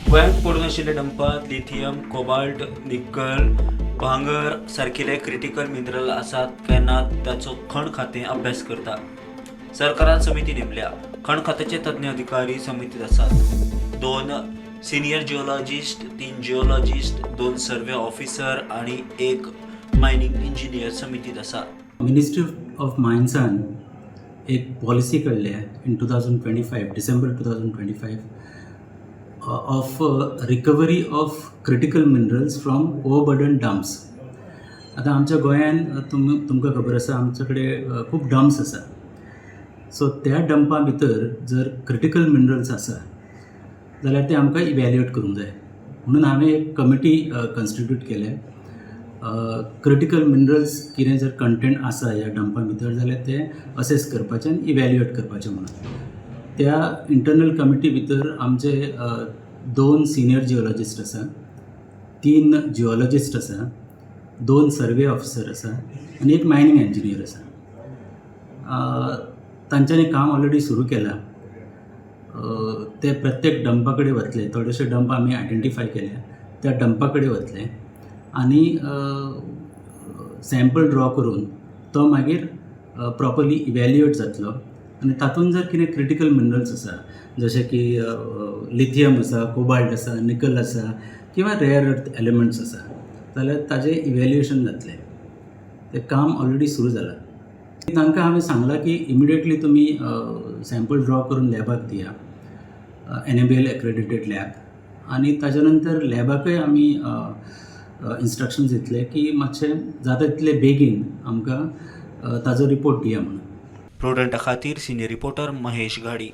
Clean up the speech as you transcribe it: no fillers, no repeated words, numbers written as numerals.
गोंयांत पडून आशिल्ल्या डंपांत लिथियम, कोबाल्ट, निकल, भांगर सारकिले क्रिटिकल मिनरल आसात काय ना ताचो खण खातें अभ्यास करता. सरकारान समिती नेमल्या. खण खात्याचे तज्ञ अधिकारी समितीत आसात. 2 senior geologist, 3 geologist, 2 survey officer आनी 1 मायनिंग इंजिनियर समितीत आसा. मिनिस्ट्री ऑफ मायन्सान एक पॉलिसी काडल्या in 2025, December 2025, of recovery of critical minerals from overburden dumps. आतां आमच्या गोंयान तुमकां खबर आसा, आमचे कडेन खूब डम्प्स आसा. सो त्या डंपा भितर जर क्रिटिकल मिनरल्स आसा जाल्यार ते आमकां इवेल्युएट करूंक जाय म्हणून हांवें एक कमिटी कन्स्टिट्यूट केल्या. क्रिटिकल मिनरल्स कितें जर कंटेंट आसा ह्या डंपा भितर जाल्यार ते असेस करपाचें आनी इवेल्युएट करपाचें म्हणून. त्या इंटरनल कमिटी भितर आमचे 2 सिनियर जिओलॉजिस्ट आसा, 3 जिओलॉजिस्ट आसा, 2 सर्वे ऑफिसर आसा आनी 1 मायनींग इंजिनियर आसा. तांच्यांनी काम ऑलरेडी सुरू केलां. ते प्रत्येक डंपा कडेन वतले. थोडेशे डंप आमी आयडेंटिफाय केल्या, त्या डंपा कडेन वतले आनी सॅम्पल ड्रॉ करून तो मागीर प्रॉपरली इवेल्युएट जातलो आनी तातूंत जर कितें क्रिटिकल मिनरल्स आसा, जशें की लिथियम आसा, कोबाल्ट आसा, निकल आसा किंवा रेअर अर्थ एलिमेंट्स आसा जाल्यार ताजें इवेल्युएशन जातलें. तें काम ऑलरेडी सुरू जालां. तांकां हांवें सांगलां की इमिडिएटली तुमी सॅम्पल ड्रॉ करून लॅबाक दिया, एनएबीएल एक्रेडिटेड लॅब, आनी ताज्या नंतर लॅबाकय आमी इन्स्ट्रक्शन्स दितले की मातशें जाता तितले बेगीन आमकां ताजो रिपोर्ट दिया म्हणून. प्रुडंटा खातीर सिनियर रिपोर्टर महेश घाडी.